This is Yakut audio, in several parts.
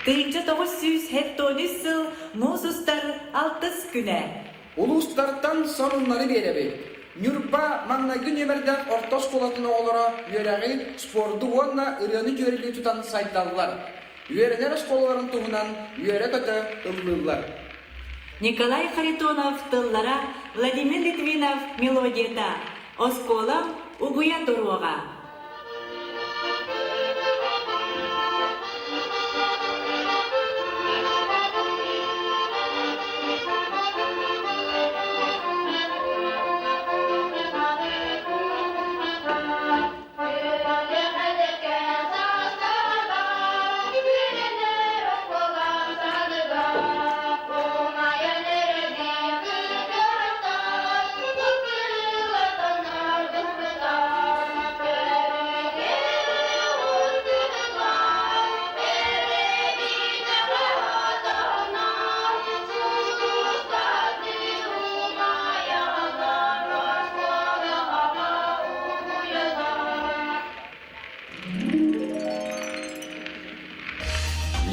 1973 сыл муус устар алтыс күнэ. Улуустартан сонуннары биэрэбит. Ньурба маҥнайгы нүөмэрдээх орто оскуолатын оҕолоро үөрэҕи, спорду уонна ырыаны дьүөрэлии тутан сайдаллар. Үөрэнэр оскуолаларын туһунан үөрэ-көтө ыллыыллар. Николай Харитонов тыллара, Владимир Литвинов мелодията «Оскуолам угуйа туруоҕа».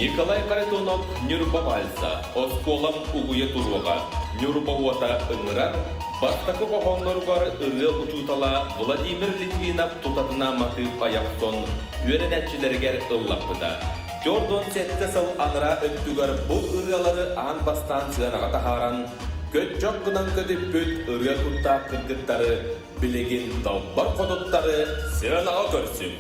Николай Харитонов Ньурба вальса оскуолам угуйа туруоҕа Ньурба уота ыҥырар бастакы хоһоонноругар ырыа учуутала Владимир Литвинов тутатына матыып айахтон үөрэнээччилэригэр ыллаппыта. 47 сыл анараа өттүгэр бу ырыалары аан бастаан сыанаҕа таһааран, көччөх гынан көтүппүт ырыа куттаах кыргыттары билигин далбар хотуттары сыанаҕа көрсүҥ!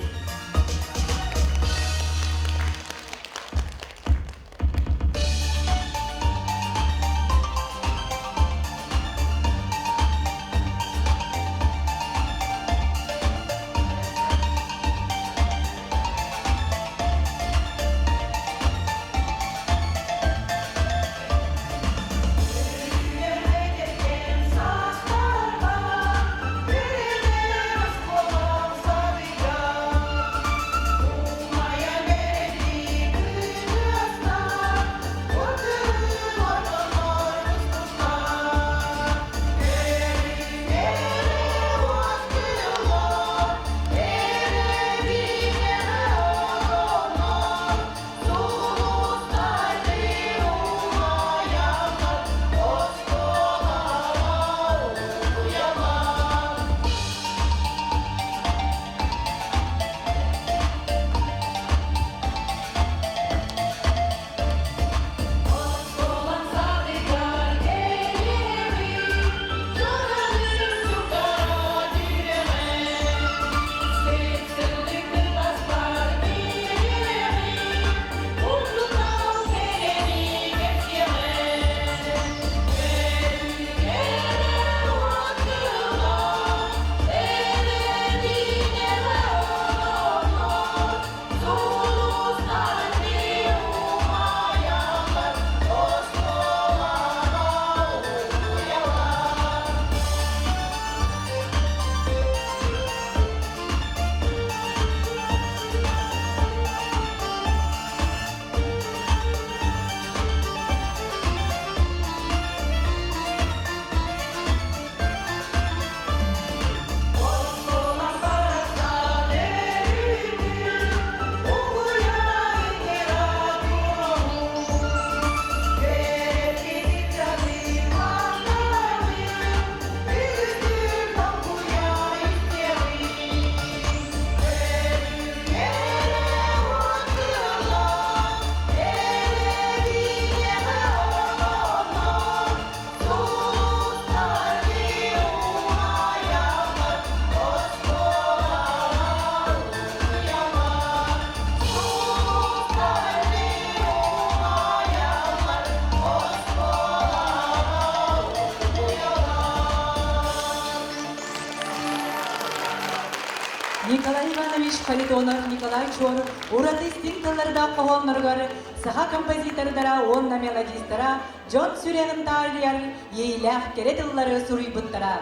Николай Иванович Харитонов Николай Чуор ураты истиҥ тыллардаах хоһоонноругар саха композитордара уонна мелодистара дьон сүрэҕин таарыйар иэйиилээх кэрэ тыллары суруйбуттара.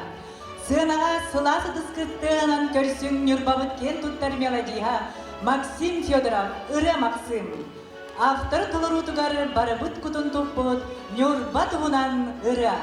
Сыанаҕа сылаас ытыскыттыынан көрсүҥ Ньурбабыт киэн туттар мелодиһа Максим Федоров Ырыа Максим. Автор толоруутугар барыбыт кутун туппут Ньурба туһунан ырыа.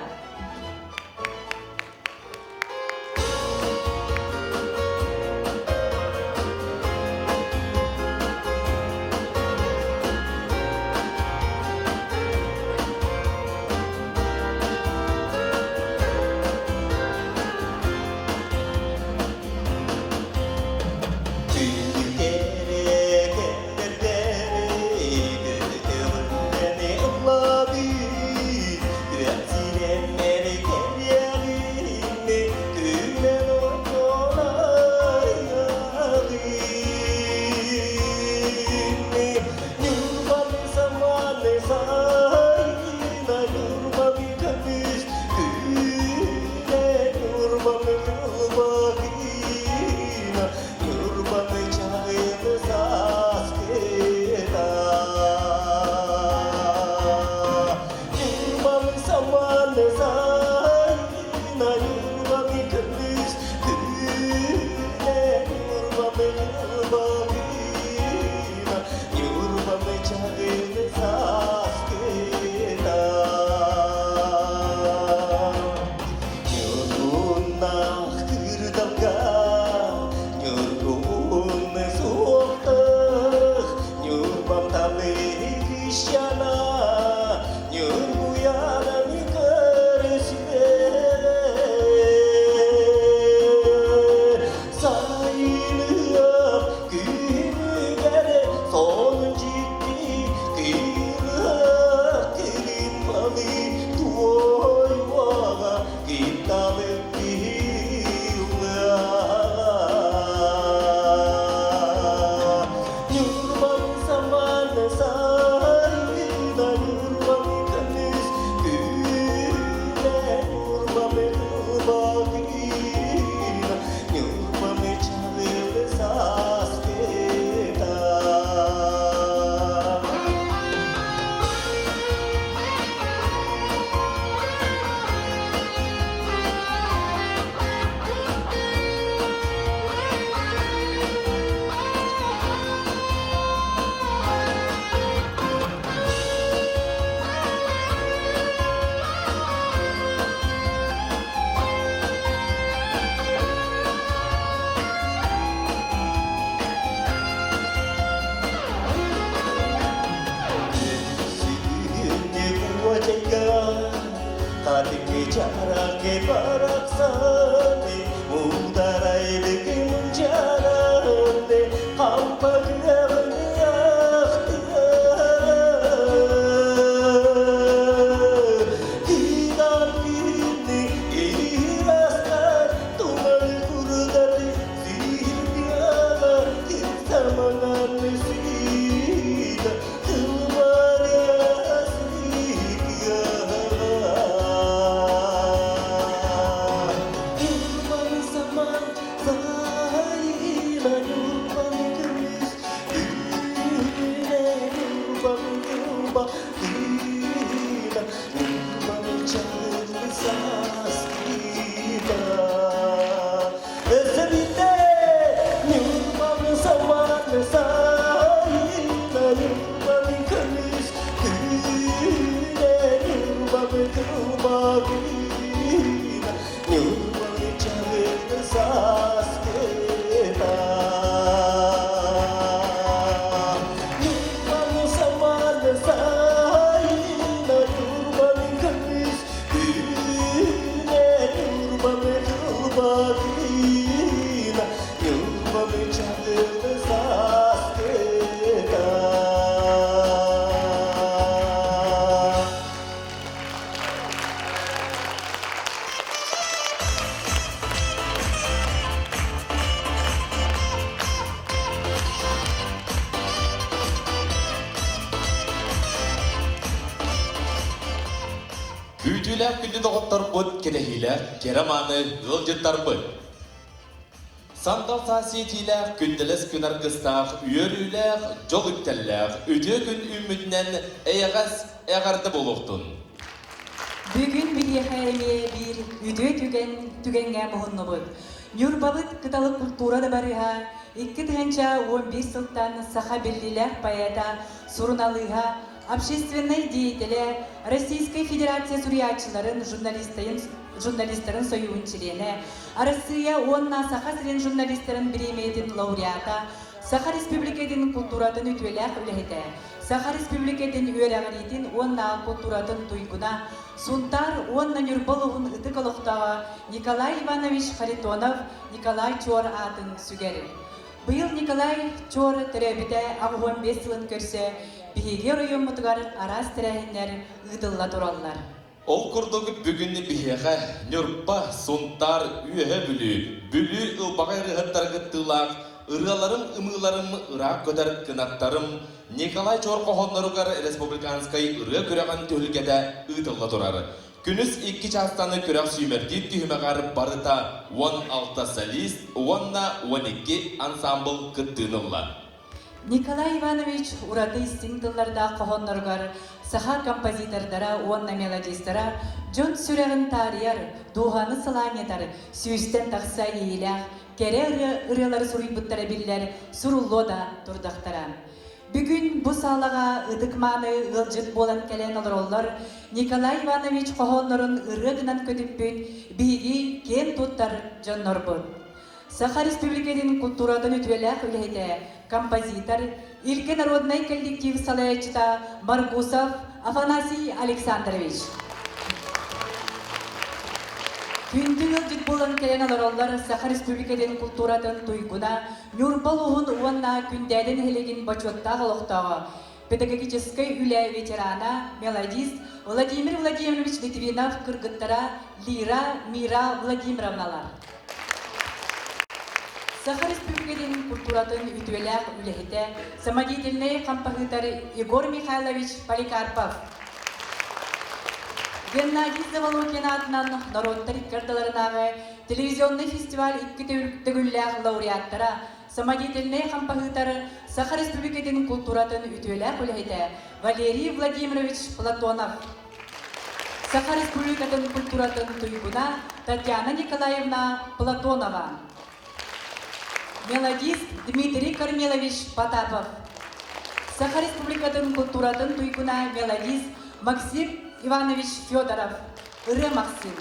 кылбагыына, Ньурбаны чаҕылы сааскыта. Ньургуннаах кырдалга, Ньургунны суохтах, Ньурбам талыгыщана, Ньургуянам көрүсүө. Сайылыам күнүгэр сонун дьикти кыылыах кырыымпалы туойуоҕа кытталык кыыллыаҕа. Ньурбам самаан сайына Ньурбам көмүс күнэ Ньурбам кылбакыына Ньурбам чаҕыл сааскыта. Чаракы барахсаны, муударайлык мунчараны, хампагыраҕын Кыдан күннү ирастар, туманы курдаты сирдиаҕа, кырсамананы сыыда, кылбарыа сыыдыаҕа. Ньурбаны саман сайына, ньурбаны көмүс күнэ, ньурбаны кылба тыына, ньурбаны чаҕылы сааскыта. Өссө биирдэ ньурбаны саман сайына, ньурбаны көмүс күнэ, ньурбаны кылба тыына, ньурбаны чаҕылы сааскыта. Ньурбаны саман сайына, ньурбаны көмүс күнэ, ньурбаны кылба тыына, ньурбаны чаҕылы сааскыта. Күүтүүлээх күндү доҕотторбут, кэтэһиилээх кэрэ мааны ыалдьыттарбыт. Сандал саас сиэтиилээх, күндэлэс күн аргыстаах, үөрүүлээх, дьол үктэллээх, үтүө күн үүммүтүнэн эйэҕэс эҕэрдэ буолуохтун! Бүгүн биһиэхэ эмиэ биир үтүө түгэн түгэҥҥэ муһуннубут. Ньурбабыт кыталык культура да барыһа 2011 сылтан саха биллиилээх поэта, суруналыыһа, общественнай деятелэ, Российскай Федерация суруйааччыларын, журналистарын, журналистарын сойууһун чилиэнэ, Арассыыйа уонна Саха сирин журналистарын бириэмийэтин лауреата, Саха Республикатын култууратын үтүөлээх үлэһитэ, Саха Республикатын үөрэҕириитин уонна култууратын туйгуна, Сунтаар уонна Ньурба улууһун ытык олохтооҕо Николай Иванович Харитонов Николай Чуор аатын сүгэр. Быйыл Николай Чуор төрөөбүтэ 85 сылын көрсө биһиги оройуоммутугар араас тэрээһиннэр ыытылла тураллар. Ол курдук бүгүн биһиэхэ Ньурба, Сунтаар, Үөһэ Бүлүү, Бүлүү ылбаҕай ырыаһыттара кыттыылаах ырыаларым, ымыыларым, ыраах көтөр кынаттарым Николай Чуор хоһоонноругар республиканскай ырыа күрэҕин түһүлгэтэ ыытылла турар. Күнүс икки чаастан күрэх сүүмэрдиир түһүмэҕэр барыта 16 солист уонна 12 ансамбл кыттыыны ылла. Николай Иванович ураты истиҥ тыллардаах хоһоонноругар саха композитордара уонна мелодистара дьон сүрэҕин таарыйар, дууһаны сылаанньытар сүүстэн тахса иэйиилээх. кэрэ ырыалары суруйбуттара биллэр, суруллуо да турдахтара. Бүгүн бу саалаҕа ытык-мааны ыалдьыт буолан кэлэн олороллор Николай Иванович хоһооннорун ырыа гынан көтүппүт биһиги киэн туттар дьоннорбут. Саха Республикатын культуратын үтүөлээх үлэһитэ, композитор, Илгэ народнай коллектив салайааччыта Маргусов Афанасий Александрович. Күндү ыалдьыт буолан кэлэн олороллор Саха Республикатын культуратын туйгуна, Ньурба улууһун уонна Күндээдэ нэһилиэгин бочуоттаах олохтооҕо, педагогическай үлэ ветерана, мелодист Владимир Владимирович Литвинов кыргыттара Лира Мира Владимировналар. Саха Республикатын культуратын үтүөлээх үлэһитэ, самодеятельнай хампаһыытар Егор Михайлович Поликарпов. Геннадий Заволокин аатынан норуоттар икки ардыларынааҕы телевизионнай фестиваль икки төгүллээх лауреаттара, самодеятельнай хампаһыытар Саха Республикатын култууратын үтүөлээх үлэһитэ Валерий Владимирович Платонов, Саха Республикатын культуратын туйгуна Татьяна Николаевна Платонова, мелодист Дмитрий Корнилович Потапов, Саха Республикатын культуратын туйгуна мелодист Максим Иванович Федоров, Ырыа Максим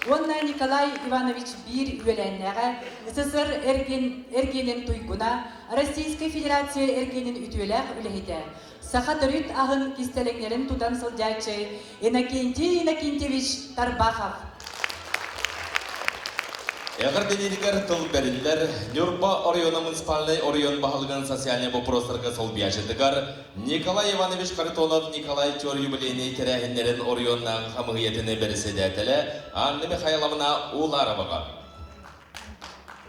уонна Николай Иванович биир үөлээннээҕэ СССР эргин, эргиэнин туйгуна, Российскай Федерация эргиэнин үтүөлээх үлэһитэ, саха төрүт аһын кистэлэҥнэрин тутан сылдьааччы Иннокентий Иннокентьевич Тарбахов. Эҕэрдэлииригэр тыл бэриллэр Ньурба оройуона муниципальнай оройуон баһылыгын социальнай боппуруостарга солбуйааччытыгар Николай Иванович Харитонов Николай Чор юбилейнай тэрээһиннэрин оройуоннааҕы хамыыһыйатын бэрэссэдээтэлэ Анна Михайловна Улароваҕа.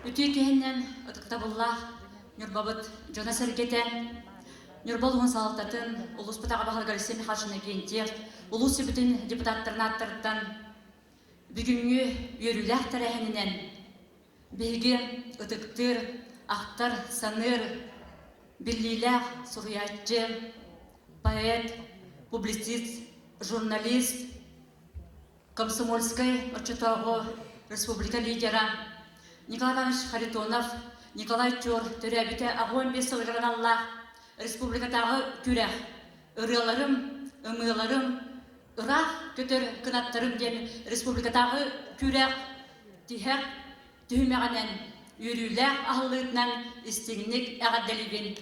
Үтүө киһинэн ытыктабыллаах Ньурбабыт дьоно-сэргэтэ, Ньурба улууһун салалтатын, улууспут аҕа баһылыга Алексей Михайлович Иннокентьев, улуус сүбэтин депутаттарын ааттарыттан бүгүҥҥү үөрүүлээх тэрээһининэн биһиги ытыктыыр, ахтар, саныыр, биллиилээх суруйааччы, поэт, публицист, журналист, Комсомольскай оччотооҕу республика лидера Николай Иванович Харитонов Николай Чор төрөөбүтэ 85 сылыгар аналлаах республикатааҕы күрэх «Ырыаларым, ымыыларым, ыраах көтөр кынаттарым» диэн республикатааҕы күрэх тиһэх түһүмэҕинэн үөрүүлээх аһыллыытынан истиҥник эҕэрдэлиибин.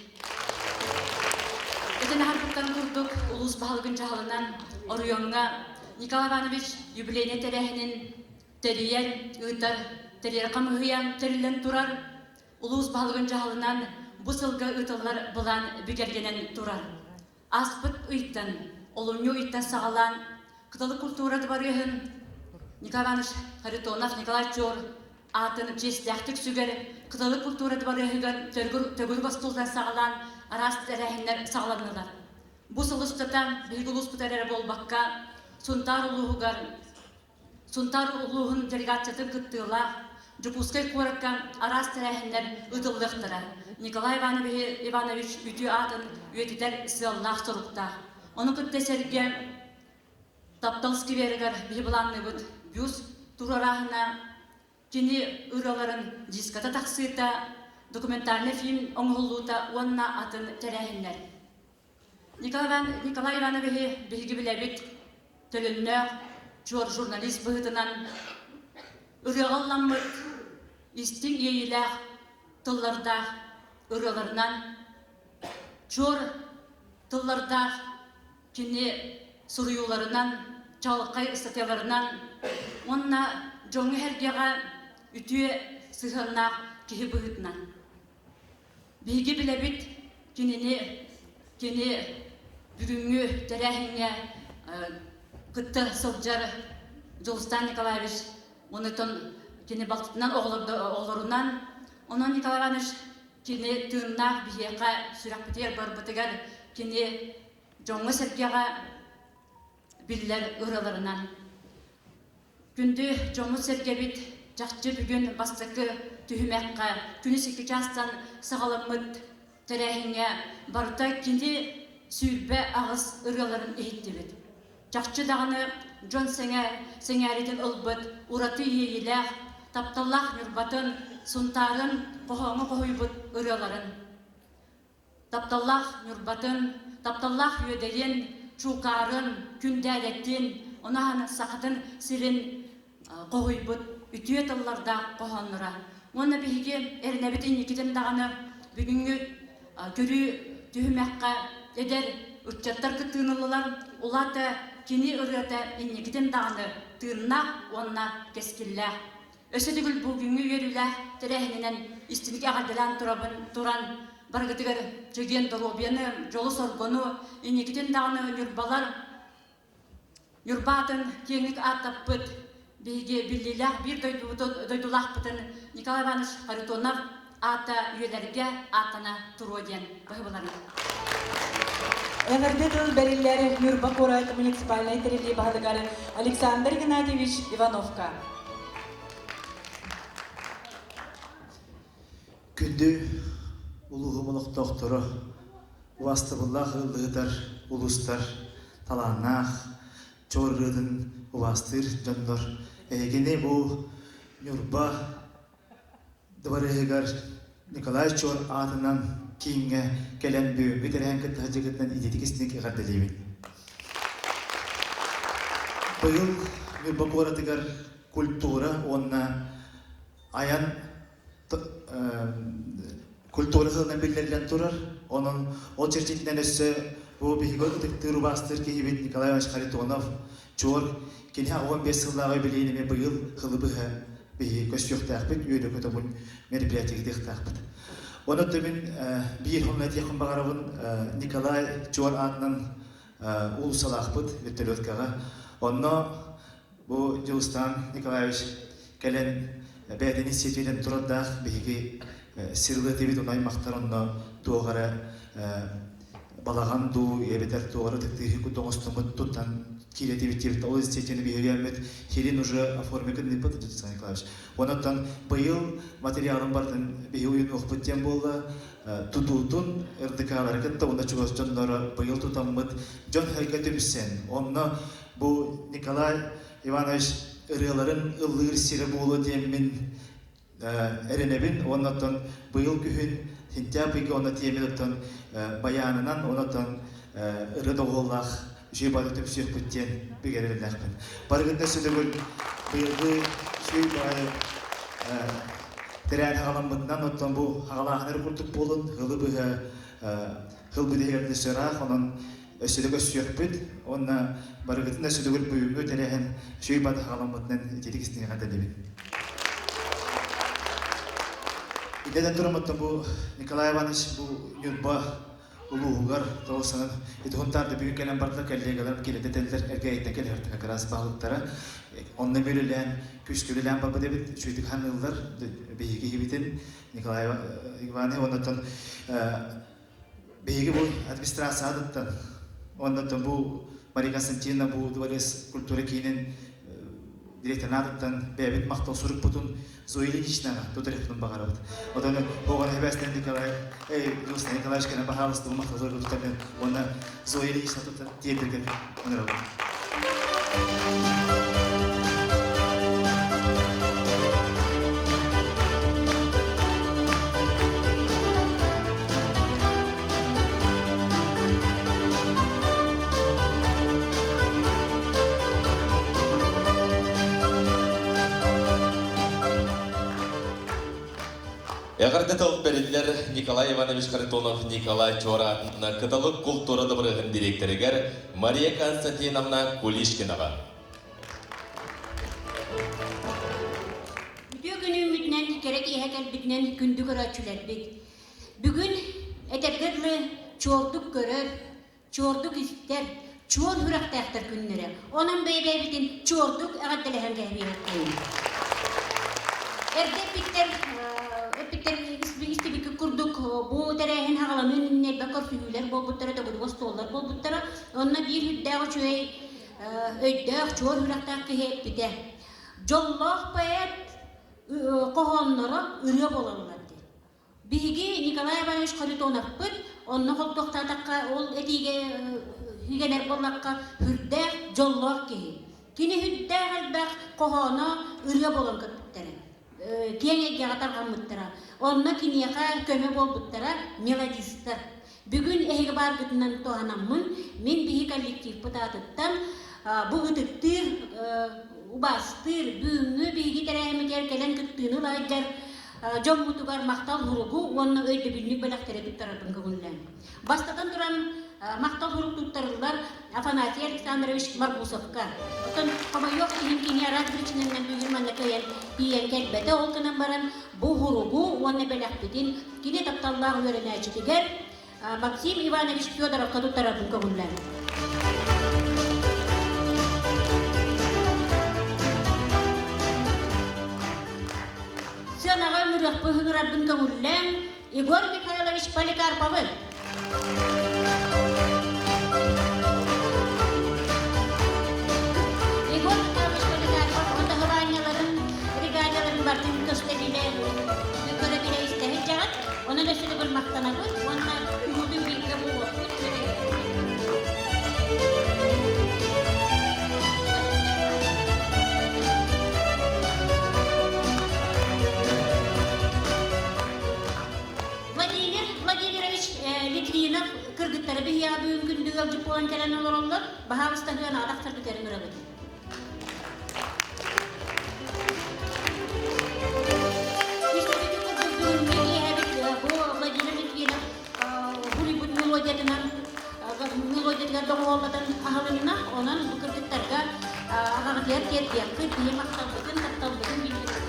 Итин аһарбыттан курдук улуус баһылыгын дьаһалынан оройуоҥҥа Николай Иванович юбилейнай тэрээһинин тэрийэн ыытар тэрийэр хамыыһыйа тэриллэн турар. Улуус баһылыгын дьаһалынан бу сылга ыытыллар былаан бигэргэнэн турар. Ааспыт ыйтан, олунньу ыйтан саҕалаан Кыталы культура дыбарыаһын Николай Иванович Харитонов, Николай Чор аатын чиэстээхтик сүгэр Кыталы культура дыбарыаһыгар төгүрүк остуолтан саҕалаан араас тэрээһиннэр саҕаланнылар. Бу сыл устата биһиги улууспутугар эрэ буолбакка, Сунтаар улууһугар Сунтаар улууһун делегациятын кыттыылаах Дьокуускай куоракка араас тэрээһиннэр ыытыллыахтара. Николай Иванович үтүө аатын үйэтитэр сыаллаах-соруктаах. Ону кытта сэргэ Таптал скверигэр биһи былаанныыбыт бюст туруорааһына, кини ырыаларын диската тахсыыта, документальнай фильм оҥоһуллуута уонна атын тэрээһиннэр. Николай Ивановиһы биһиги билэбит, төлөннөөх, чуор журналист быһыытынан ырыаҕа ылламмыт истиҥ иэйиилээх тыллардаах ырыаларынан, чуор тыллардаах кини суруйууларынан, чаҕылхай ыстатыйаларынан уонна дьоҥҥо-сэргэҕэ үтүө сыһыаннаах киһи быһыытынан. Биһиги билэбит кинини, кини бүгүҥҥү тэрээһиҥҥэ кытта сылдьар Дьулустаан Николаевич, онтон кини балтытынан оҕолорунан, онон Николай Иванович кини тыыннаах биһиэхэ сүрэхпитигэр барбытыгар кини дьоҥҥо-сэргэҕэ биллэр ырыаларынан. Күндү дьоммут-сэргэбит чахчы бүгүн бастакы түһүмэххэ күнүс икки чаастан саҕаламмыт тэрээһиҥҥэ барыта кини 28 ырыаларын иһиттибит. Чахчы даҕаны дьон сэҥээритин ылбыт ураты иэйиилээх. Тапталлаах Ньурбатын, Сунтаарын хоһооҥҥо хоһуйбут ырыаларын. Тапталлаах Ньурбатын, тапталлаах Үөдэйин, Чуукаарын, Күндээдэттин, ону Сахатын сирин хоһуйбут үтүө тыллардаах хоһоонноро. Уонна биһиги эрэнэбит инникитин даҕаны бүгүҥҥү көрүү түһүмэххэ эдэр ыччаттар кыттыыны ыллылар. Улаата кини ырыата инникитин даҕаны тыыннаах уонна кэскиллээх. Өссө төгүл бүгүҥҥү үөрүүлээх тэрээһининэн истиҥник эҕэрдэлээн турабын туран барыгытыгар чэгиэн доруобуйаны, дьолу-соргуну, инникитин даҕаны ньурбалар Ньурба атын киэҥник ааттаппыт биһиги биллиилээх биир дойдулаахпытын Николай Иванович Харитонов аата үйэлэргэ ааттана туруо диэн быһыбыларын. Эҕэрдэ тыл бэриллэр Ньурба куорат муниципальнай тэриллии баһылыгар Александр Игнатьевич Ивановка. Күндү улууһум олохтоохторо, убаастабыллаах ыаллыһытар улуустар, талааннаах, чуор ырыатын убаастыыр дьоннор, эһигини бу Ньурба дыбарыаһыгар Николай Чуор аатынан кииҥҥэ кэлэн бүгүҥҥү тэрээһин кытта сылдьыгытынан итиитик истиҥник эҕэрдэлиибин. Быйыл Ньурба куоратыгар культура уонна айан культура сылынан биллэриллэн турар. Онон ол чэрчитинэн өссө бу биһиги ытыктыыр убаастыыр киһибит Николай Иванович Харитонов чуор кини 15 сыллааҕы юбилейин эмиэ быйыл сылы быһа биһиги көстүөхтээхпит, үөрэ-көтөҕүн мероприятие ыытыахтаахпыт. Онон мин биир хонно этиэхпин баҕарабын Николай Чуор аатынан уулуссалаахпыт вертолеткаҕа. Онно Бу Дьулустаан Николаевич кэлэн бэйэтин инициативатын турардаах биһиги сирылыатыбыт онно аймахтар онно туох эрэ балаҕан дуу эбэтэр туох эрэ ытыктыыһы курдук оҥостоммут туттан киирэтибит диэбит ол инициативаны биһиги хирин уже оформи гынныппыт Дьулустаан Николаевич. Онон быйыл материалын барытын биһи уйунуохпут диэн буолла тутуутун РДК-лары кытта уонна чугас дьонноро быйыл тутаммыт дьон сэргэ түмсэн онно Бу Николай Иванович ырыаларын ыллыыр сирэ буолуо диэммин эрэнэбин уонна оттон быйыл күһүн сентябрь ыйга уонна тиэмин оттон баянынан уонна оттон ырыа доҕуһуоллаах үчүгэй баҕайы түмсүөхпүт диэн бигэ эрэллээхпин. Барыгытын өссө төгүл быйылгы үчүгэй баҕайы тэрээһин хаҕаламмытынан оттон бу хаҕалааһын курдук буолун ылы быһа хыл бүтэһигэр өссө ыраах онон өссө да көрсүөхпүт уонна барыгытын өссө төгүл бүгүҥҥү тэрээһин үчүгэй бады хаҕаламмытынан итиитик истиҥ эҕэрдэлиибин. Идэтэн тураммыттан бу Николай Иванович бу Ньурба улууһугар тоҕус санан ити Хунтаарда бүгүн кэлэн бардылар коллегаларым киирэтэ этэллэр эргээйиттэн кэлэр как раз баһылыктара онно үлэлээн күүскэ үлэлээн барбыт эбит үчүгэйдик ханыыллар биһиги киһибитин Николай Иванович оннуттан Биһиги бу администрация аатыттан уонна бу Мария Константиновна бу дворец культура киинин директорын аатыттан бэйэбит махтал сурукпутун Зоя Ильиничнаҕа тутарыахпытын баҕарабыт. Отон оҕону эбээстэн Николай, эй, Руслан Николаевич кэлэн баһаалыста бу махтал суругу тутан уонна Зоя Ильинична тута тиэрдэргэ ыҥырабыт. Эҕэрдэ тыл бэриллэр Николай Иванович Харитонов Николай Чуораатына Кыталык култуура дыбарыаһын дириэктэригэр Мария Константиновна Кулишкинаҕа. Үтүө күнүммүтүнэн, кэрэ киэһэ кэлбитинэн күндү көрөөччүлэрбит. Бүгүн этэргэ дылы чуордук көрөр, чуордук истэр, чуор сүрэхтээхтэр күннэрэ. Онон бэйэ-бэйэбитин чуордук эҕэрдэлэһэн кэһэбиэххин. Эрдэ эппиттэр, эппиттэр истибиккит курдук бу тэрээһин хаҕаланыын иннинэ элбэх көрсүһүүлэр буолбуттара, төгүрүк остуоллар буолбуттара. Онно биир үрдээх үчүгэй өйдөөх, чуор сүрэхтээх киһи эппитэ. Дьоллоох поэт хоһоонноро ырыа буолаллар диэн. Биһиги Николай Иванович Харитоновпыт онно холбуохтаатахха, ол этиигэ үгэнэр буоллахха, сүрдээх дьоллоох киһи. Кини сүрдээх элбэх хоһооно ырыа буолан көппүттэрэ. киэҥ эйгэҕэ тарҕаммыттара. Онно киниэхэ көмө буолбуттара мелодистар. Бүгүн эһиги бааргытынан туһанаммын, мин биһи коллективпыт аатыттан бу ытыктыыр, убаастыыр, бүгүҥҥү биһиги тэрээһиммитигэр кэлэн кыттыыны ылаайдар дьоммутугар махтал суругу уонна өйдөбүнньүк бэлэхтэри туттарарбын көҥүллээн. Бастатан туран, махтал сурук туттарыллар Афанасий Александрович Маргусовка. Оттон хомойуох иһин кини араас причинанан бүгүн манна кыайан тиийэн кэлбэтэ. Ол гынан баран бу суругу уонна бэлэхпитин кини тапталлаах үөрэнээччитигэр Максим Иванович Федоровка туттарарбын көҥүллээн. Сыанаҕа ыҥырыахпын ыҥырарбын көҥүллээн Егор Михайлович Поликарповы. Егор Михайлович Поликарпов отоһылаанньаларын, бригаадаларын бартын көстө билэ, көрө билэ истэ сылдьаҕыт. Онон өссө төгүл махтанабыт уонна куруутун бииргэ буолуохпут. Владимир Владимирович Литвинов кыргыттары биһиэхэ бүгүн күндү ыалдьыт буолан кэлэн олороллор. Баһаалыста ыһыан атахтаргытыгар ыҥырабыт. Истибити курдук бүгүҥҥү киэһэбит бу Владимир Литвинов суруйбут мелодиятынан мелодиятыгар доҕуһуоллатан аһылынна. Онон бу кыргыттарга аҕаҕытыгар тиэрдиэххит, биһи махталбытын, тапталбытын биллэрбитин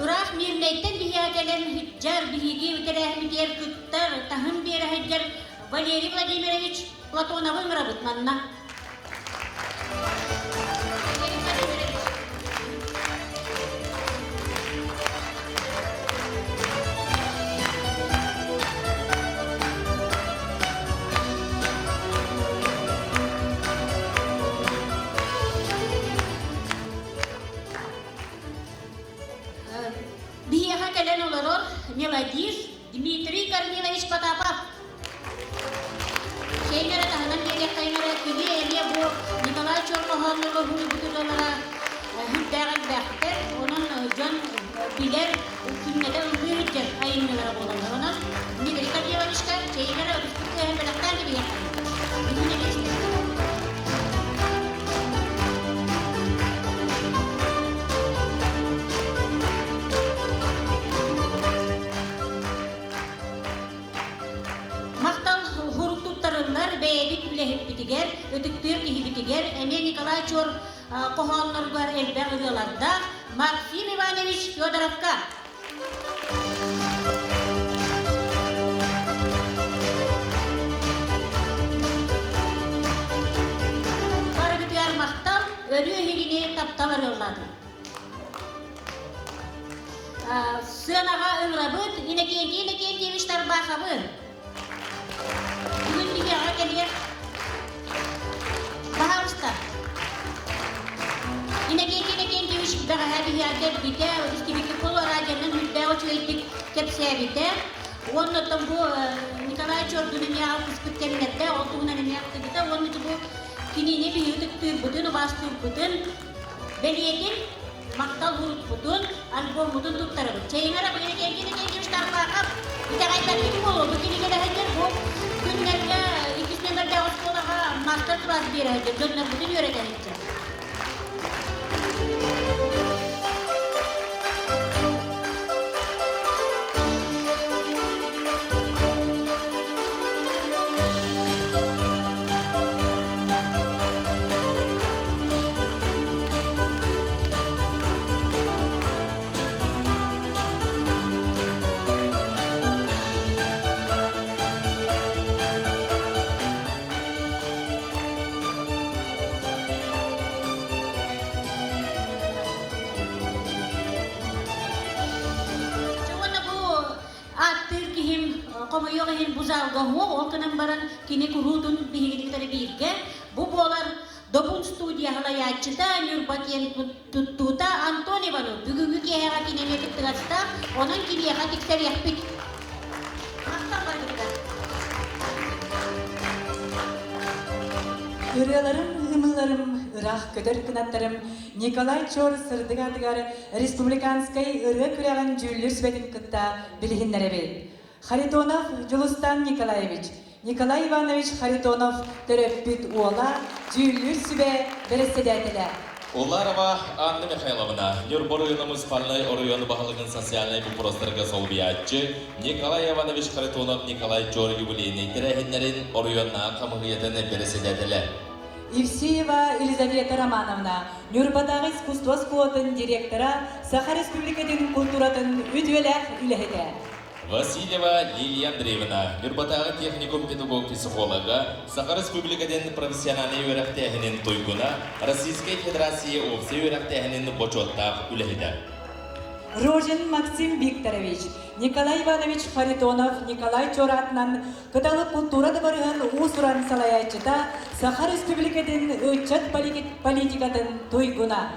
Ыраах Мирнэйтэн биһиэхэ кэлэн сылдьар, биһиги тэрээһиммитигэр кыттар, таһым биэрэ сылдьар Валерий Владимирович Платоновы ыҥырабыт манна. Биһиэхэ кэлэн олорор мелодист Дмитрий Корнилович Потапов. Шейнера таһынан биэриэххэйиҥэрэ кини эмиэ бу Николай Чорноһооннорго суруйбут ырыалара сүрдээх элбэхтэр. Онон дьон билэр, күннэтэ ыллыы сылдьар айымньылара буолаллар. Онон Дмитрий Корниловичка Шейнера үгүспүт кыаһын бэлэхтээн кэбиһиэххэ. Бүгүн эмиэ Махтал сурук туттарыллар бэйэбит үлэһиппитигэр, ытыктыыр киһибитигэр эмиэ Николай Чор хоһоонноругар элбэх ырыалардаах Максим Иванович Федоровка. Барыгытыгар махтал, өрүү эһигини таптал арыаллаатын. Сыанаҕа ыҥырабыт Иннокентий Иннокентьевич Тарбаховы. Бүгүн биһиэхэ кэлиэх. Пожалуйста. Иннокентий Иннокентьевич бэҕэһээ биһиэхэ кэлбитэ, истибиккит буолуо, радионан үрдээх үчүгэйдик кэпсээбитэ. Уонна оттон бу Николай Чордун эмиэ алтыспыт кэмнэрдэ, ол туһунан эмиэ ахтыбыта. Уонна бу кинини биһиги ытыктыырбытын, убаастыырбытын бэлиэтин Махтал уруккутун, альбоммутун туттарабыт. Чэйиҥэр Абыйа Киһи Тарбаахап итэҕэйбэппит буолуо. Бу кинигэлэһэллэр бу күннэргэ иккис нөмэрдээх оскуолаҕа мастер-класс биэрэллэр, дьоннорбутун үөрэтэллэр. Уонна бу ааттыыр киһим хомойуох иһин бу залга уһуох, ол гынан баран кини куруутун биһигини кытары бииргэ бу буолар. Добун студия салайааччыта Ньурба киэн туттуута Антон Иванов бүгүҥҥү киэһэҕэ кинини кыттыгаста, онон киниэхэ тиксэриэхпит. Махтал барыгытыгар. Ырыаларым, ымыыларым, ыраах көтөр кынаттарым Николай Чор сырдык аатыгар республиканскай ырыа күрэҕин дьүүллүүр сүбэтин кытта билиһиннэрэбит. Харитонов Дьулустан Николаевич, Николай Иванович Харитонов төрөппүт уола, дьүүллүүр сүбэ бэрэссэдээтэлэ. Уларова Анна Михайловна, Ньурба оройуона муниципальнай оройуон баһылыгын социальнай боппуруостарга солбуйааччы Николай Иванович Харитонов Николай Чор юбилейнай тэрээһиннэрин оройуоннааҕы хамыыһыйатын бэрэссэдээтэлэ. Евсеева Елизавета Романовна, Ньурбатааҕы искусство оскуолатын директора, Саха Республикатын культуратын үтүөлээх үлэһитэ. Васильева Лилия Андреевна, Ньурбатааҕы техникум педагог-психолога, Саха Республикатын профессиональнай үөрэхтээһинин туйгуна, Российскай Федерация уопсай үөрэхтээһинин бочуоттаах үлэһитэ. Рожин Максим Викторович, Николай Иванович Харитонов Николай Чор аатынан Кыталык култуура дыбарыһын уус-уран салайааччыта, Саха Республикатын ыччат политикатын туйгуна.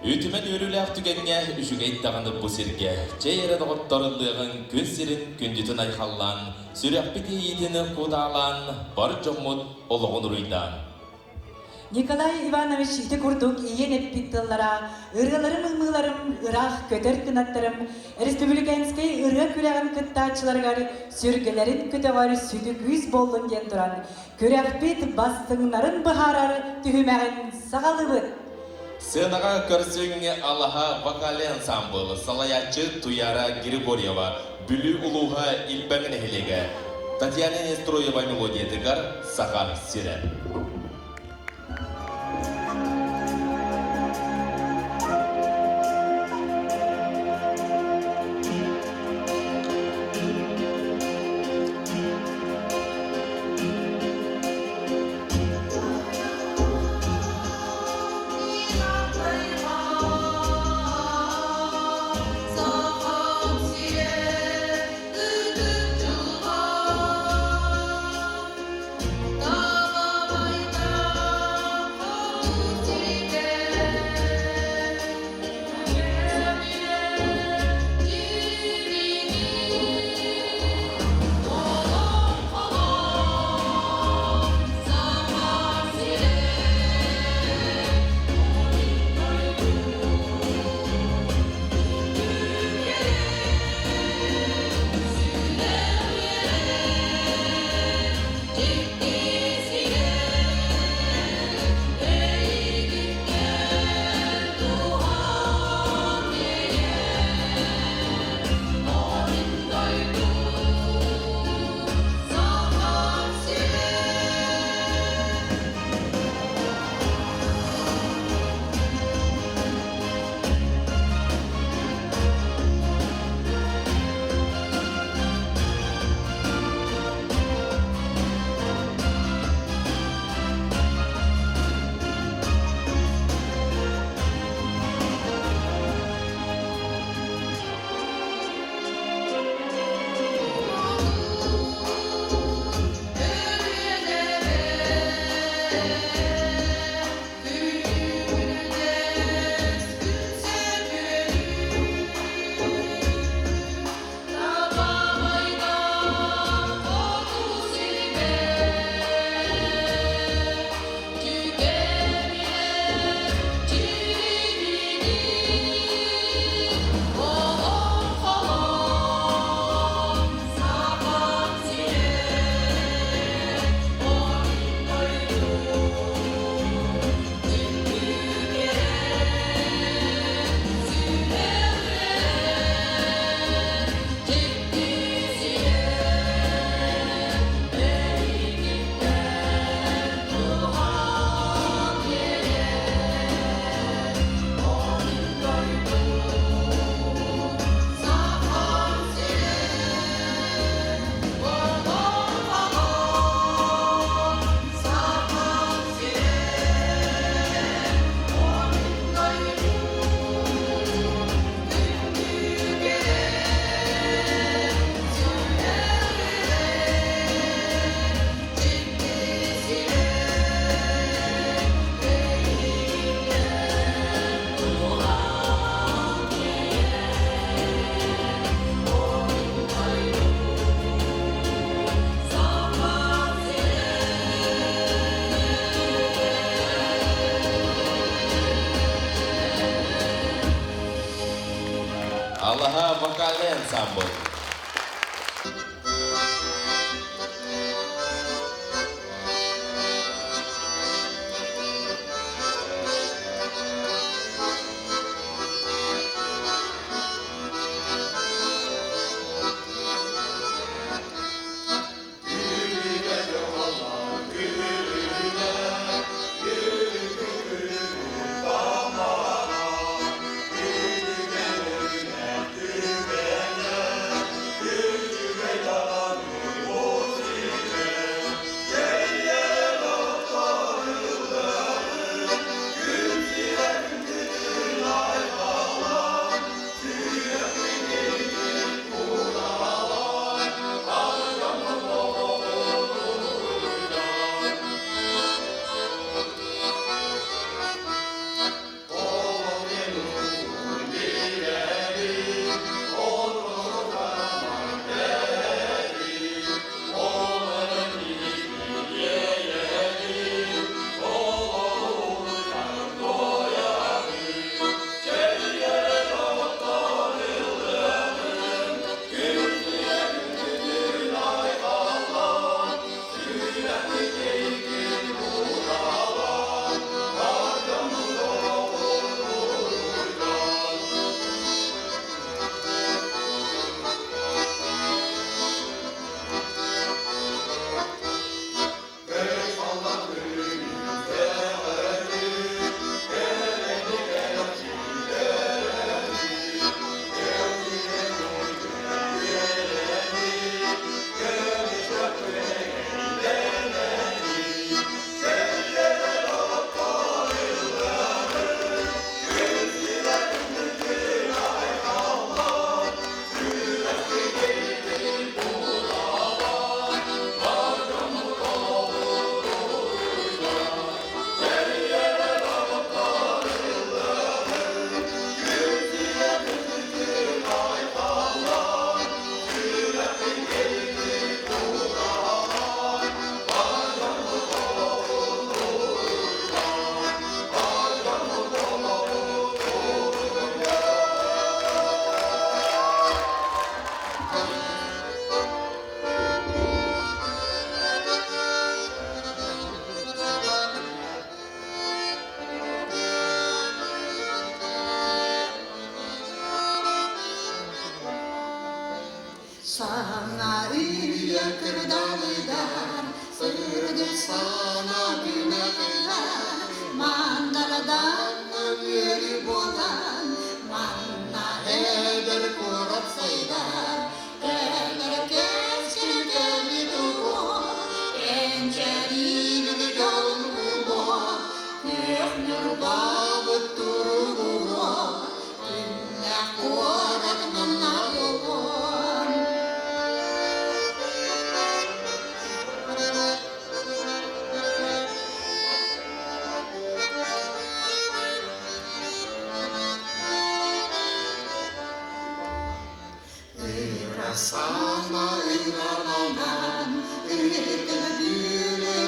Үтүмэн үөрүүлээх түгэҥҥэ үчүгэй даҕаны бу сиргэ, чэй эрэ доҕоттор ыллыаҕыҥ күн сирин күндүтүн айхаллаан, сүрэхпит иэйиитин кутаалаан, бар дьоммут олоҕун уруйдаан. Николай Иванович ити курдук ийэн эппит тыллара ырыаларым ымыыларым ыраах көтөр кынаттарым республиканскай ырыа күрэҕин кыттааччыларыгар сүргэлэрин көтөҕөр сүдү күүс буоллун диэн туран күрэхпит бастыҥнарын быһаарар түһүмэҕин саҕалыыбыт. Сыанаҕа көрсүҥ Алаһа вокальнай ансаамбыл салайааччы Туяра Григорьева, Бүлүү улууһа Илбэҥ нэһилиэгэ, Татьяна Нестроева мелодиятыгар Саха сирэ. Сахам сирэ ытык дьылҕа. ансаамбыл. Саҥа үйэ кырдалыгар сырдык сана күнэ-кыһар мандардан үөрүү буолан манна эдэр куорат сайдар кэлэр кэскил кэми туруо кэнчээриибит дьолун булуо күөх ньурбабыт туругуруо күннээх куорат манна буолуон. Ыра сана ыраланан, ытык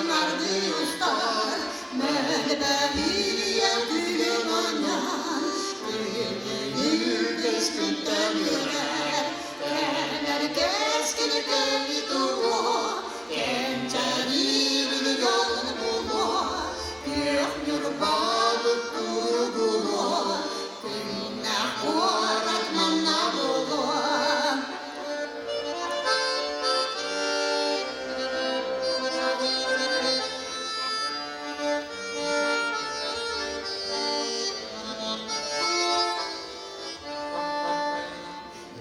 марды устар, мөлбөһүйэ күлүм оонньоон, күнү күнтэн үөрэр, кэлэр кэскил кэми туруо, кэнчээриибит дьолун булуо, күөх ньурбабыт туругуруо, күннээх куорат манна буолуо.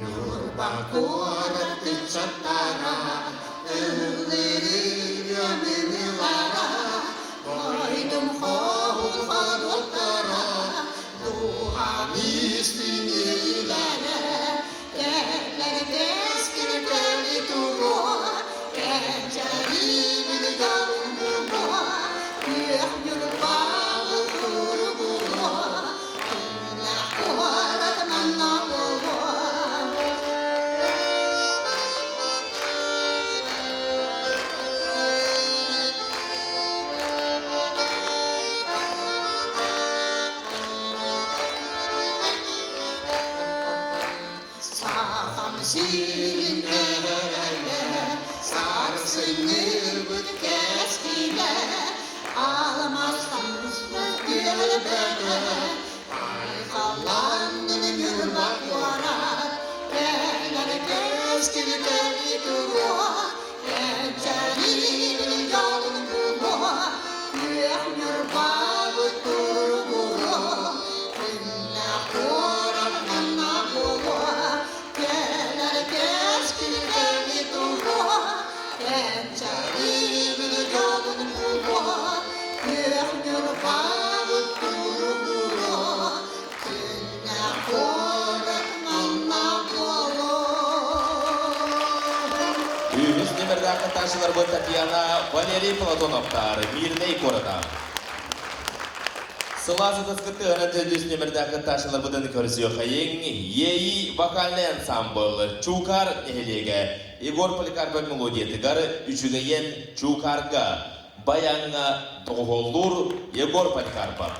Ньурба куорат ыччаттара ыллырыыга ылара, Дойдум хоһун ходуоттара, дууһам истиҥ иһиилэрэ, кэлэр кэскил кэми туруо, кэнчээриибит дьолун булуо, күөх ньурбабыт туругуруо, күннээх куорат манна буолуо. Ньурбабыт туругуруо, күннээх куорат манна буолуо. Үһүс нүмердээх кыттааччыларбыт Татьяна, Валерий Платоновтар, Мирнэй куората. Сылаас ытыскыт тыаһынан төрдүс нүмердээх кыттааччыларбытын көрсүөххэйиҥ. Иэйии вокальнай ансамбл Чуукаар нэһилиэгэ Егор Поликарпов мелодиятыгар Үчүгэйэн Чуукаарга баяҥҥа доҕуһуоллуур Егор Поликарпов.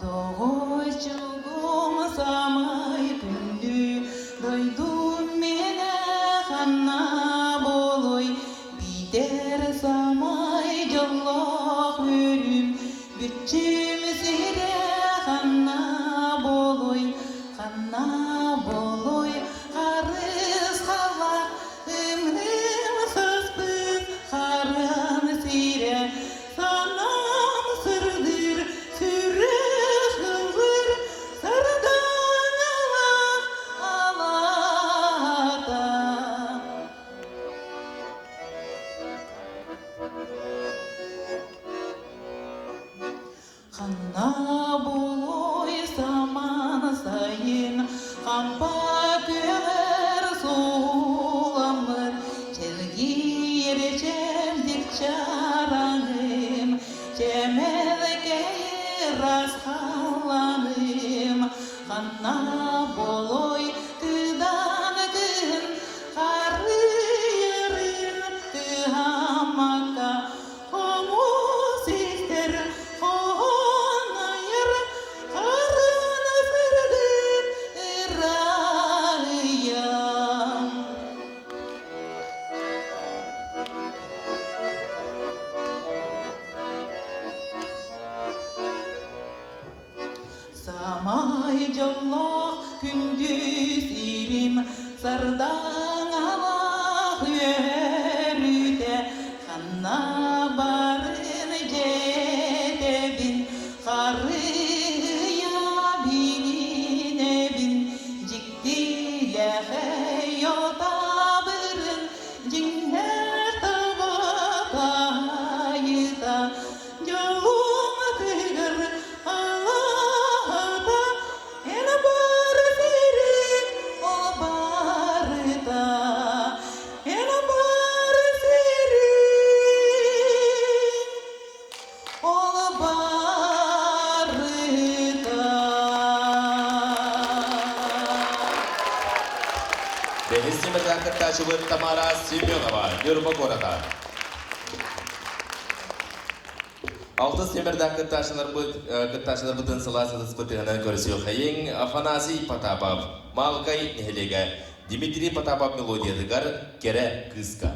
Доҕоччугум самай күндү, дойдум миэнэ ханна буолуой, биитэр самай дьоллоох үөрүүм, бүччүм сирэ ханна буолуой, ханна буолуой, харысхаллаах ымным сыспыт харан сирэ, Санаам сырдыыр, сүрэх ыллыр, сардаҥалаах алаата. Ханна буолуой самаан сайын, хампа күөҕэр сууламмыт, чэлгиир чэбдик чараҥым, чэмэлкэйин. Ыраас халлааным ханна болой кыдан кыһын харыйарын кыһаммакка хомус истэр хоһоонайар харын сырдык ырайам. Самай дьоллоох күндү сирим сардаҥалаах үөрүүтэ ханна барын дьиэтэбин харыйа билинэбин дьиктилэхэй отабырын дьиҥнээх табатаайыта дьолум тыгар алаата эн бар сирин ол барыта эн бар сирин ол барыта. Бэһис ньыматынан кыттааччыбыт Тамара Семенова, Ньурба куората. Алтыс нөмердээх кыттааччыларбыт кыттааччыларбытын сылаас ытыспытыгынан көрсүөххэйиҥ Афанасий Потапов, Маалыкай нэһилиэгэ, Дмитрий Потапов мелодиятыгар «Кэрэ кыыска».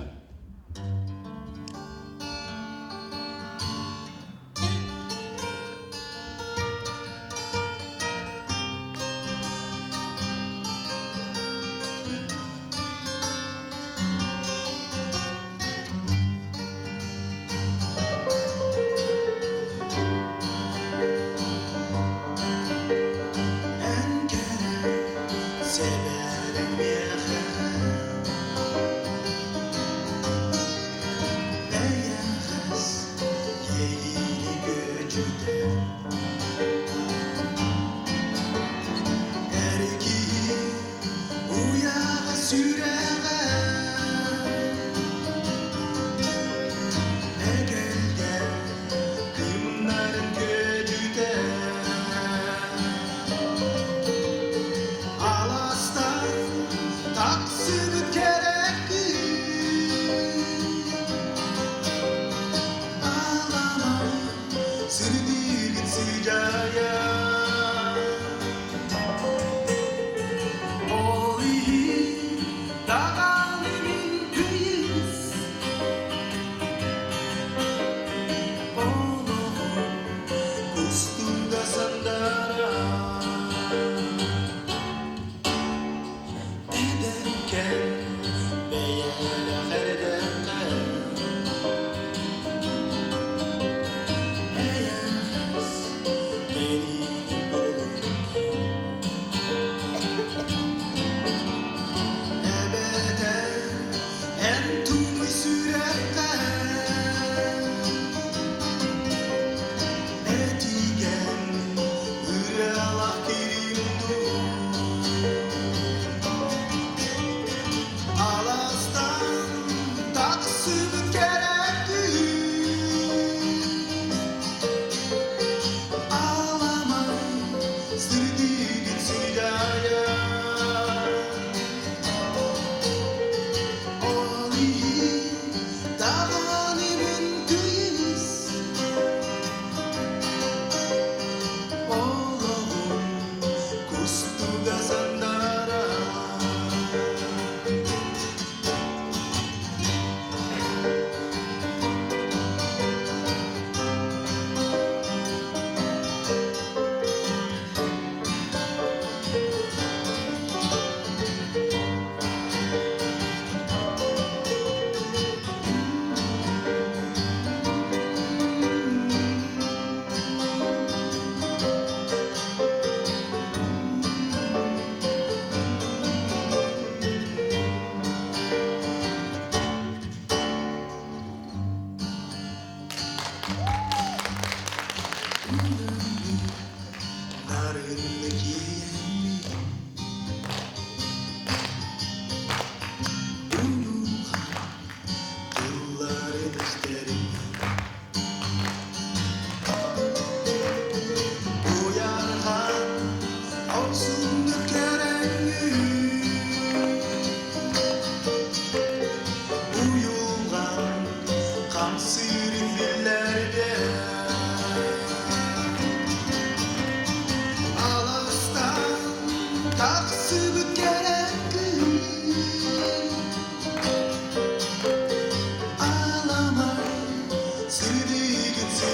Эн кэрэ сэбэрэҥ миэхэ.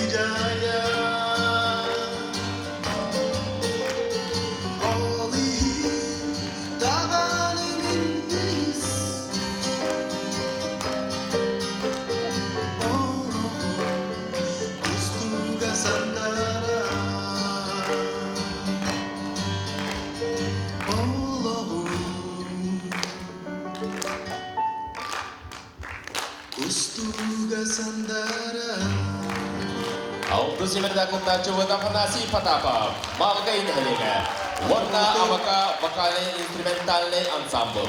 Сыдьаайа Ол иһин даҕаны минньигэс Олоҕум устуга сандара Олоҕум Устуга сандара Алтыс симэрдээх кыттааччыбыт Афанасий Потапов, Маалыкай нэһилиэгэ уонна Абака вокальнай-инструментальнай ансамбл.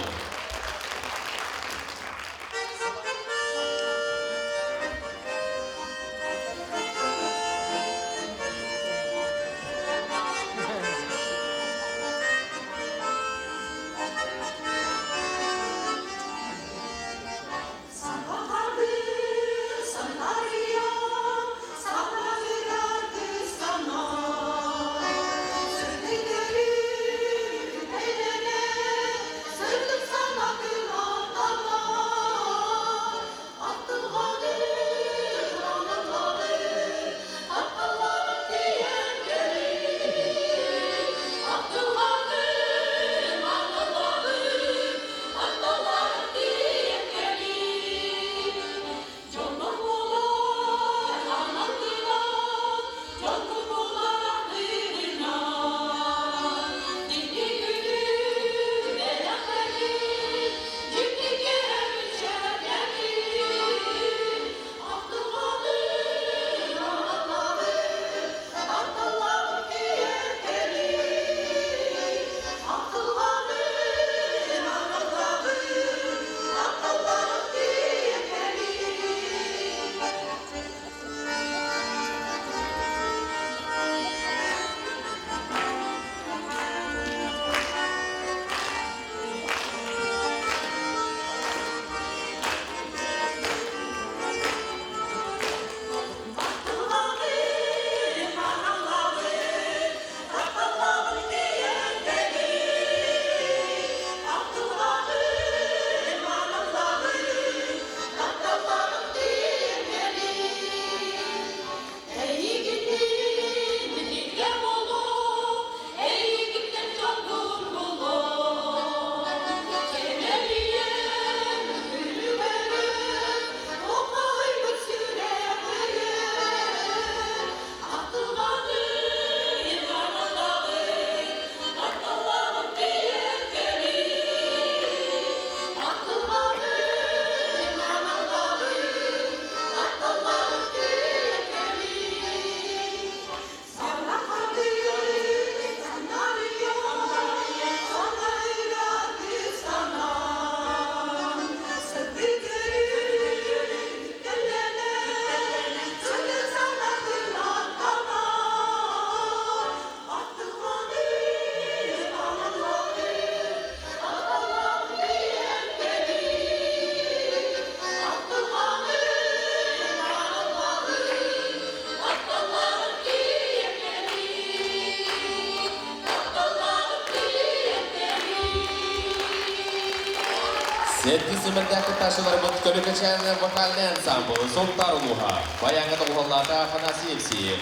Сэттис симэрдээх кыттааччыларбыт Көлүкэчээн вокальнай ансамбл Сунтаар улууһа, баяҥҥа доҕуһуоллаата Афанасий Евсеев.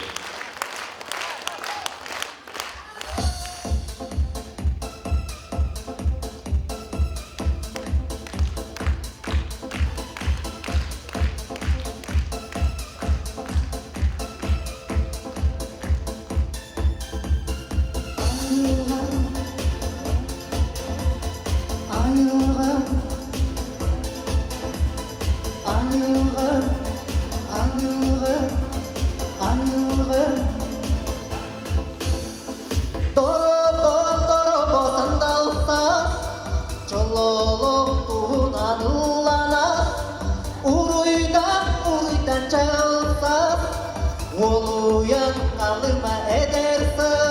Айылҕа, айылҕа, айылҕа, айылҕа Торо-торо сандалсаас, чололоох туһунан ылланаас, уруйдан, уруйдан чаҕылсаас, уолуйан халыма эдэр саас.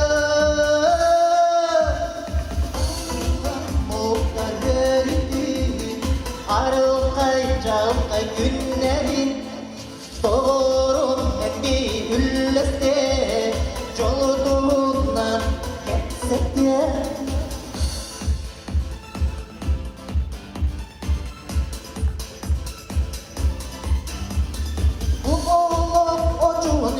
Арылхай чаҕылхай күннэрин Тоҕорун эппи үллэстэ, дьолу туһунан кэпсэтиэ. Бу олох очуун.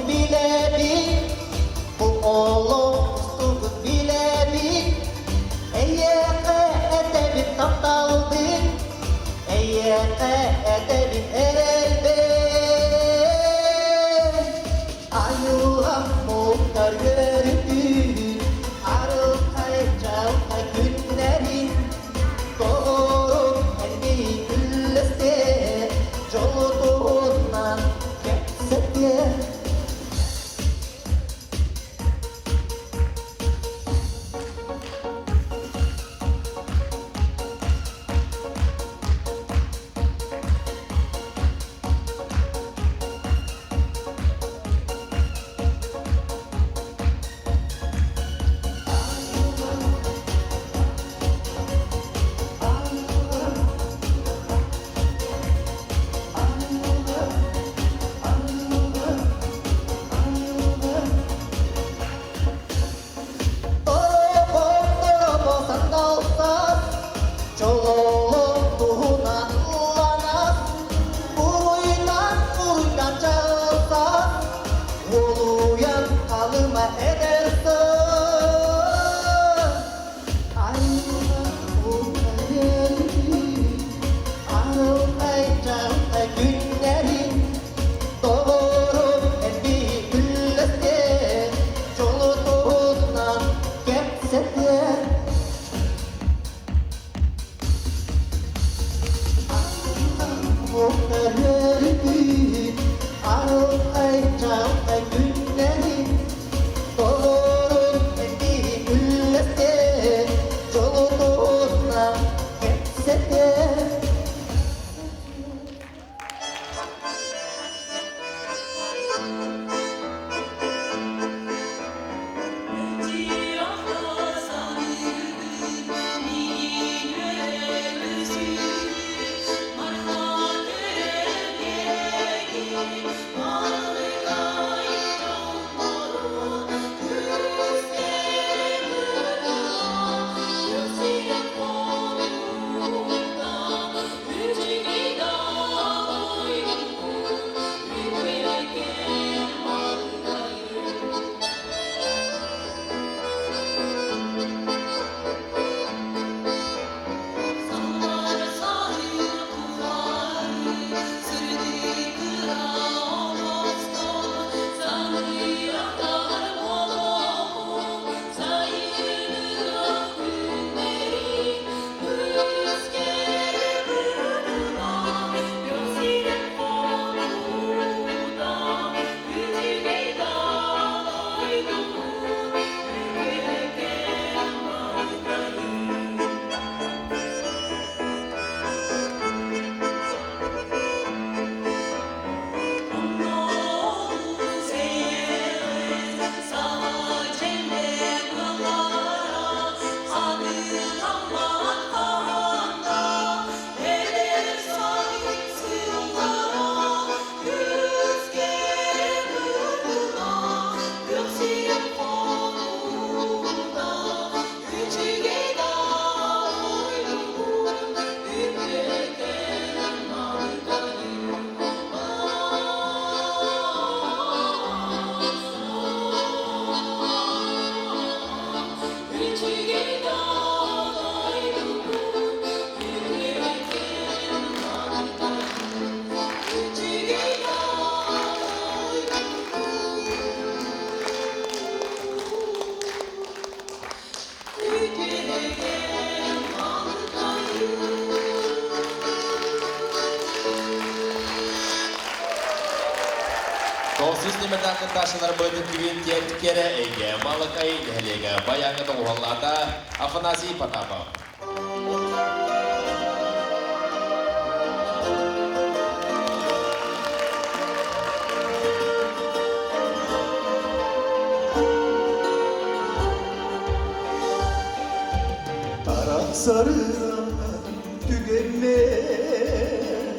нүөмэрдээх кыттааччыларбыт Квинтет Кэрэ эйгэ Малакай нэһилиэгэ баяҥҥа доҕуһуоллаата Афанасий Потапов. Арахсарынан түгэммэр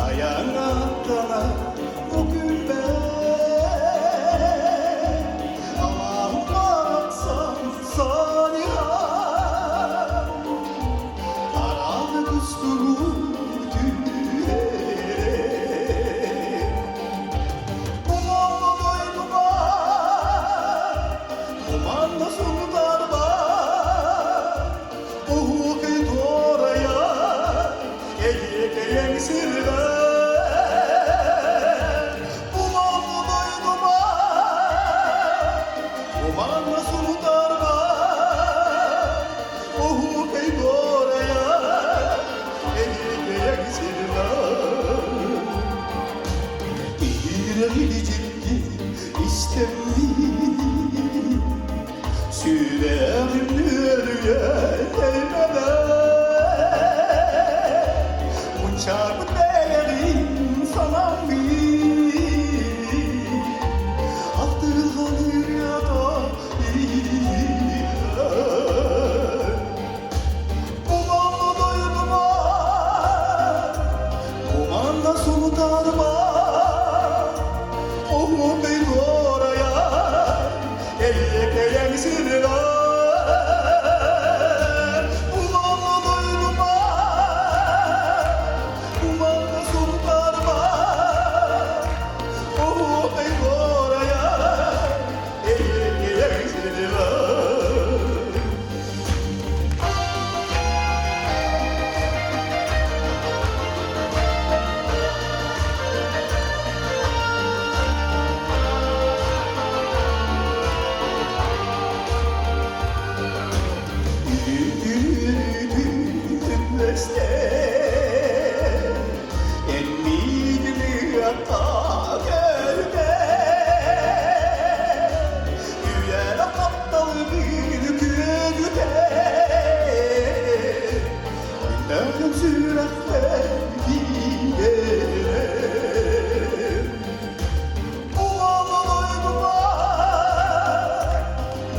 Айаҥаттана бу күммэр Алааһым барахсан саныһар Араҥа кустугу түһэрэр Кумалла дойдума Куманна сунтарба Уһукай туорайа Эйиэкэйэҥ сирбэ Кумалла дойдума Куманна сунтарба Уһукай туорайа Эйиэкэйэҥ сирбэ Иһирэҕи истэммин Сүрэҕим үөрүйэ элбэҕэ Мунчаарбыт бэйэҕин санаммын Ахтылҕан ырыата иһиллэр Куманна дойдума, куманна сунтарма, Оһуокай дуорайа, эйиэкэйэҥ сиргэ. Куманна дойдума, куманна сунтарма, Оһуокай дуорайа, эйиэкэйэҥ сиргэ.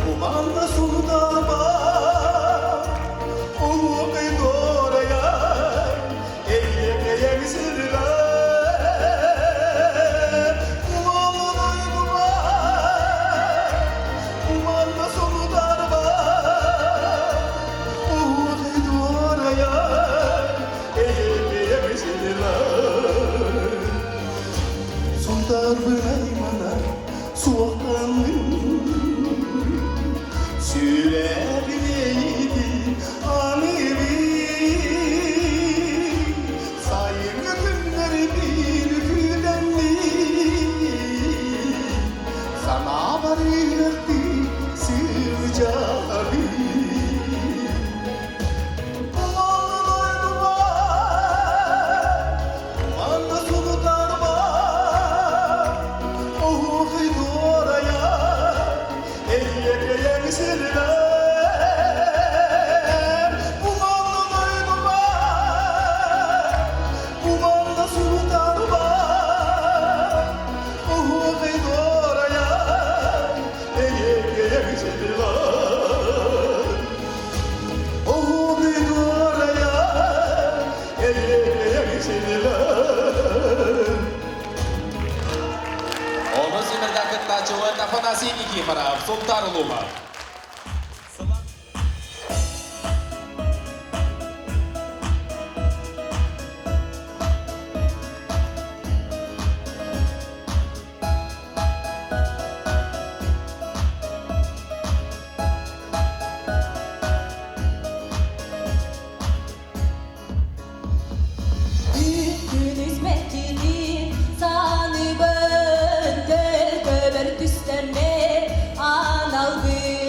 Kumanda sultana, Улуукай дуорайа, эйиэкэйэҥ сиргэ. Кумалла дойдума, куманна султарба, Улуукай дуорайа, эйиэкэйэҥ сиргэ. Сунтаарбын аймана суохтанным, Сүрэҕим эйигин аныыбын, Сайыҥҥы күннэрбин күүтэммин, Санаабар ыһыахтыы сылдьабын. Кумалла Манна сулутарба, оһуохай дуорайа, эйиэкэйэҥ сирбэр. Куманна дойдума, куманна сулутарба, оһуохай дуорайа, эйиэкэйэҥ сирбэр. Оһуохай дуорайа, эйиэкэйэҥ сирбэр. Онус нүөмэрдээх кыттааччыбыт Афанасий Никифоров, Сунтаар улууһа. Күнүс мэччитин саныыбын, төлкөбөр түстэммит аналбын.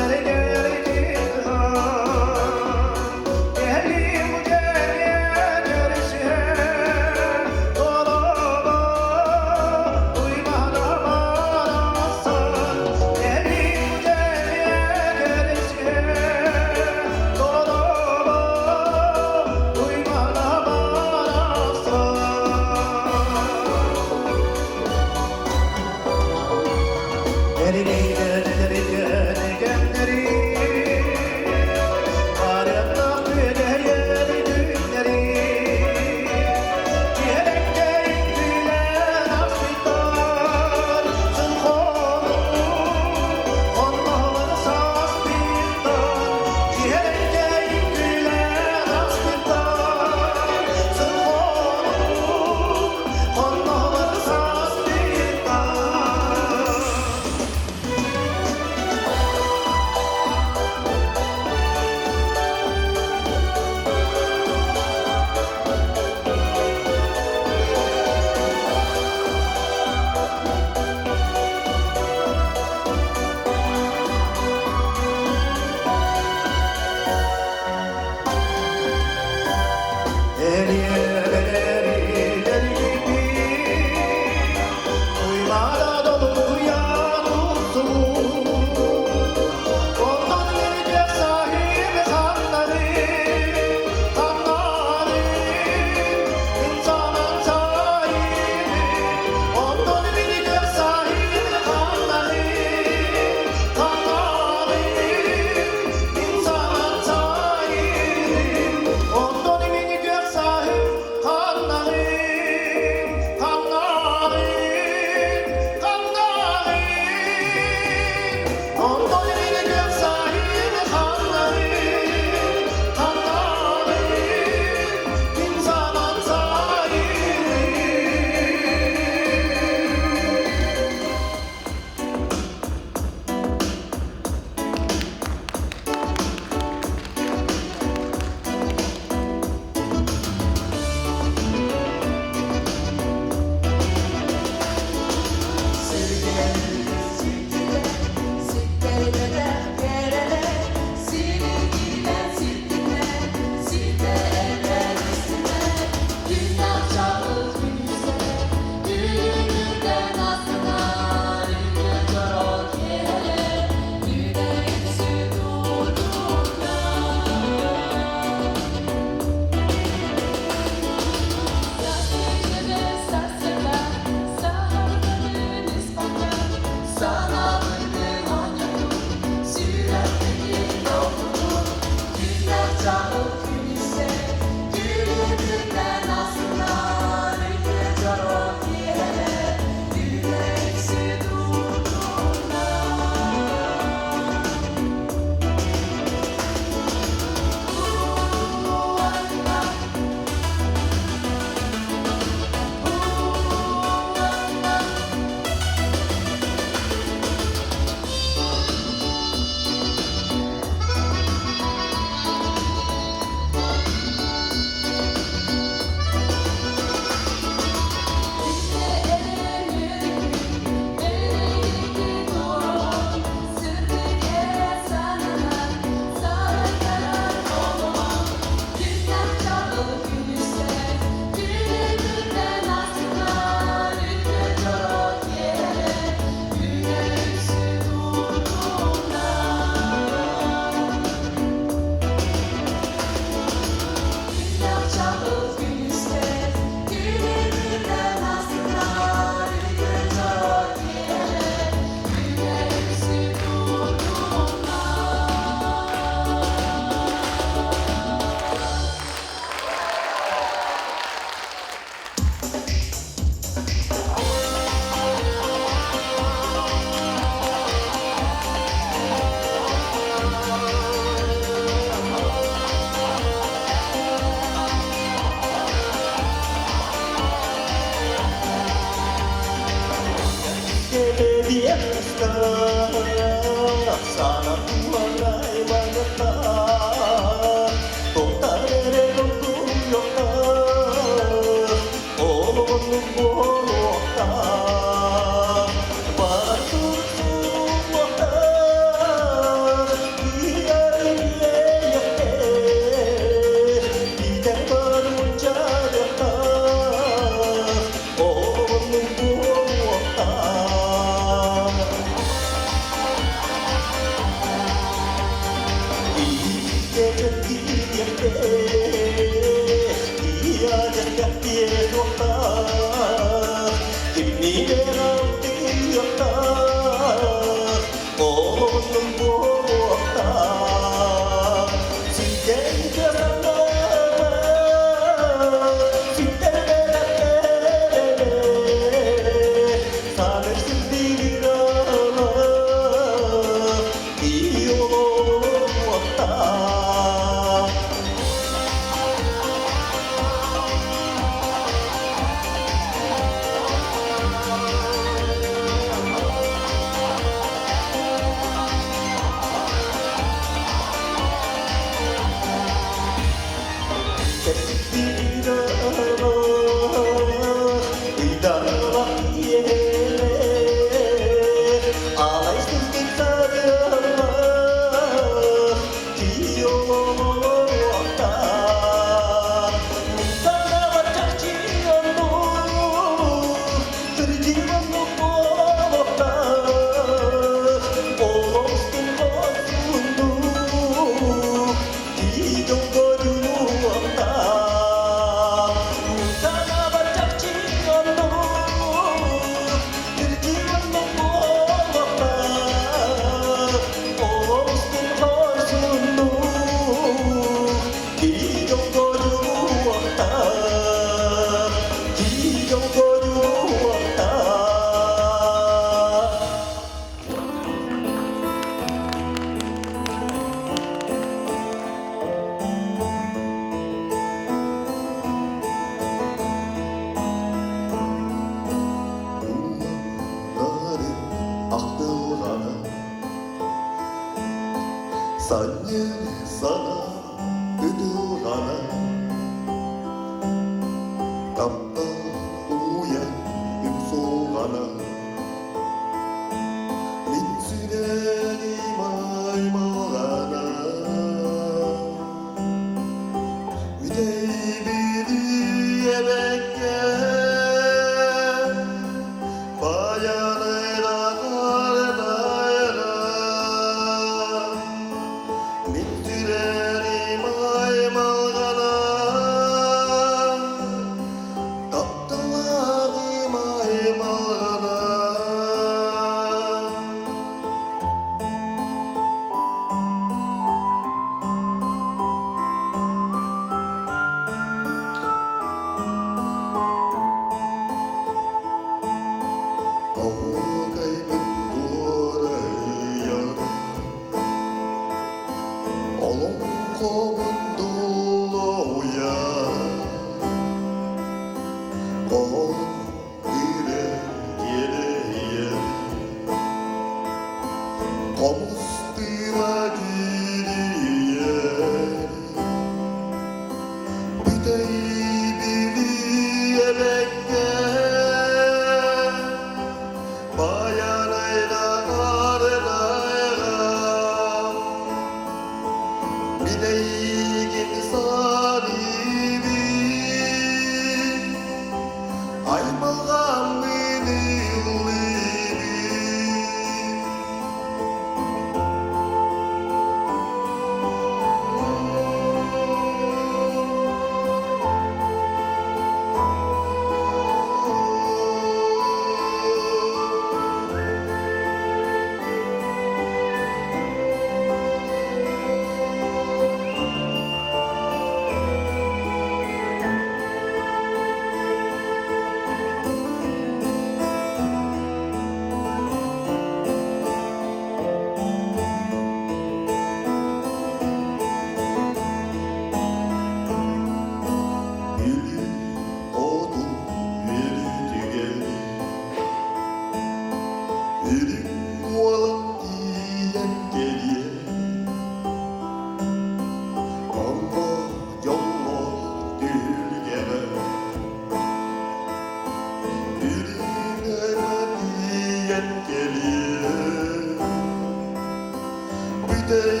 Бүтэй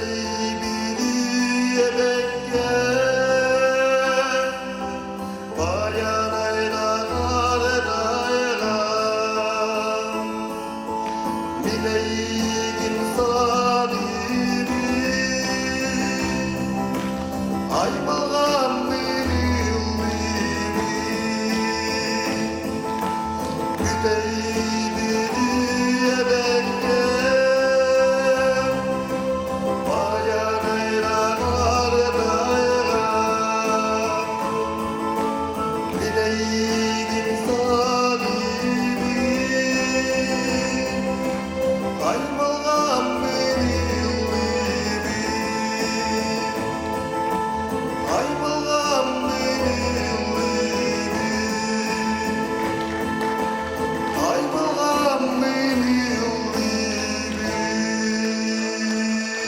эбэккэ Билейгин саныырын Аймалғамын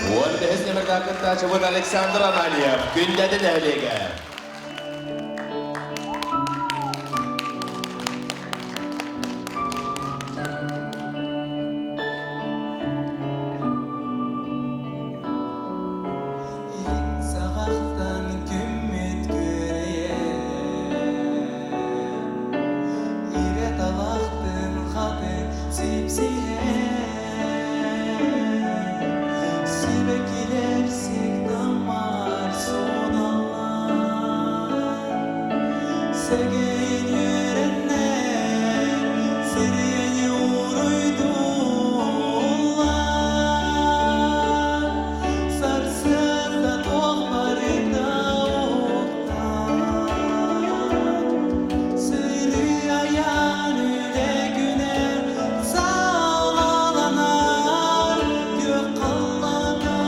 Уон бэһис нөмердаах кыттааччыбыт Александр Анальев күндэти нэһилиэгэ. Илин саҕахтан күммүт күөрэйэр, Ирэ талахтын хатын сипсиһэр, Сибэккилэр сыктаммар суоналлар, Сэгэн үөрэннэр сириэни уруйдууллар, Сарсыарда туох барыта уһуктан, Сырыы айан үлэ күнэ саҕаланар, Күөх халлааҥҥа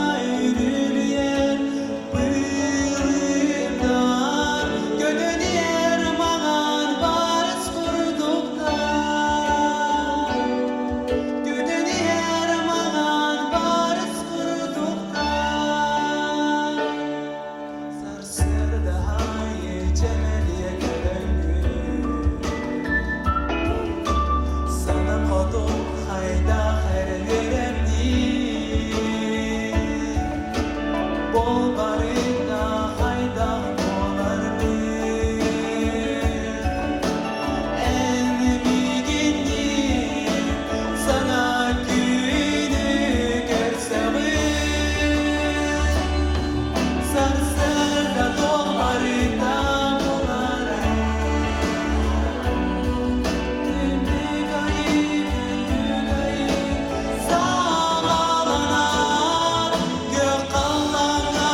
үрүлүйэр быылыктар, Көтөн иһэр маҥан барыс курдуктар, Көтөн иһэр маҥан барыс курдуктар. Сарсыарда аайы чэмэлийэ көрөҥҥүн, Санам хоту хайдах эрэ үөрэмниир, Буолбарыта хайдах буоларбын, Эн миигинниин саҥа күнү көрсөҕүн. Сарсыарда туох барыта буоларай, Күндү айыы, күндү айыы, саҕаланар, Күөх халлааҥҥа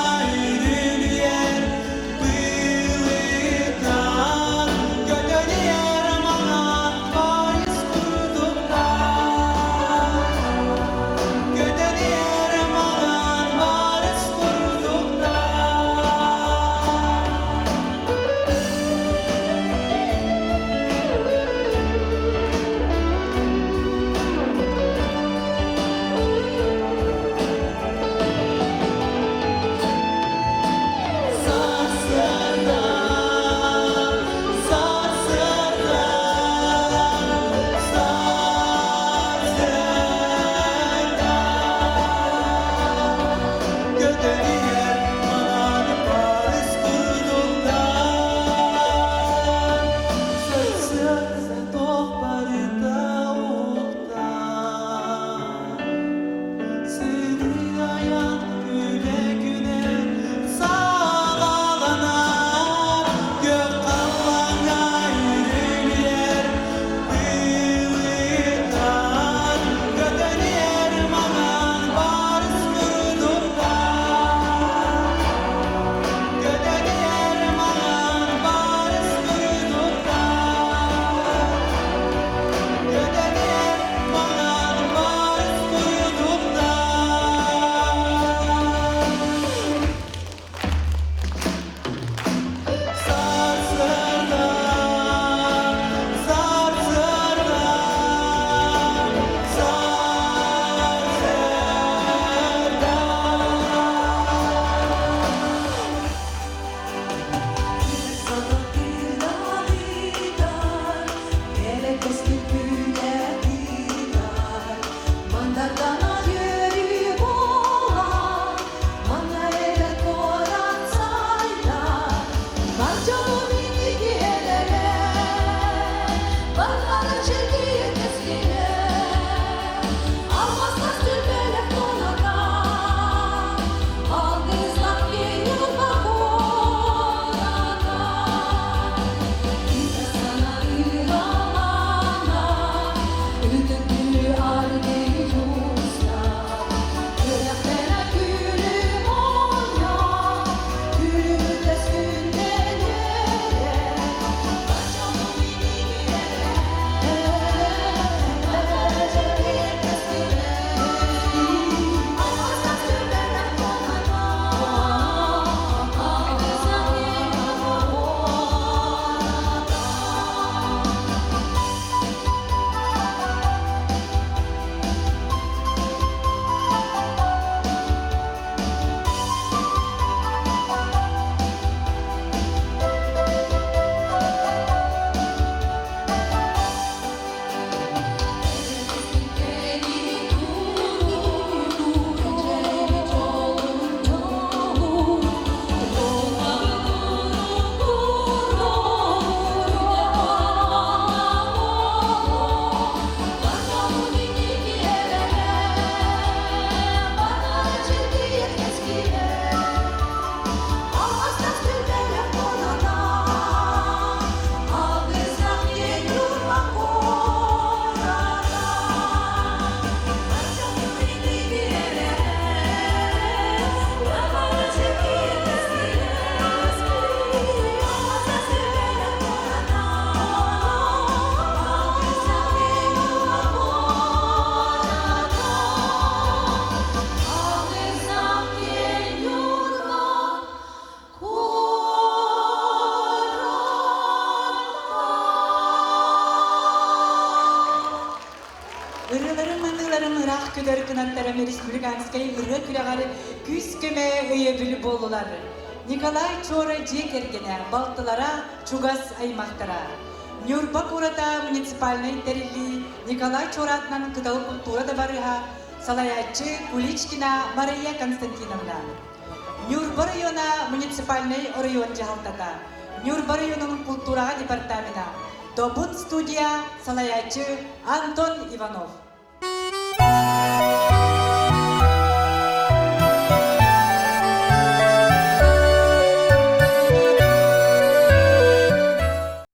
кынаттарым республиканскай ырыа күрэҕэр күүс-көмө өйөбүл буоллулар. Николай Чуора дьиэ кэргэнэ, балтылара, чугас аймахтара. Ньурба куората муниципальнай тэриллии Николай Чуораатынан Кыталы культура дыбарыһа, салайааччы Куличкина Мария Константиновна. Ньурба района муниципальнай оройуон дьаһалтата, Ньурба районун култуураҕа департамена, Добун студия салайааччы Антон Иванов.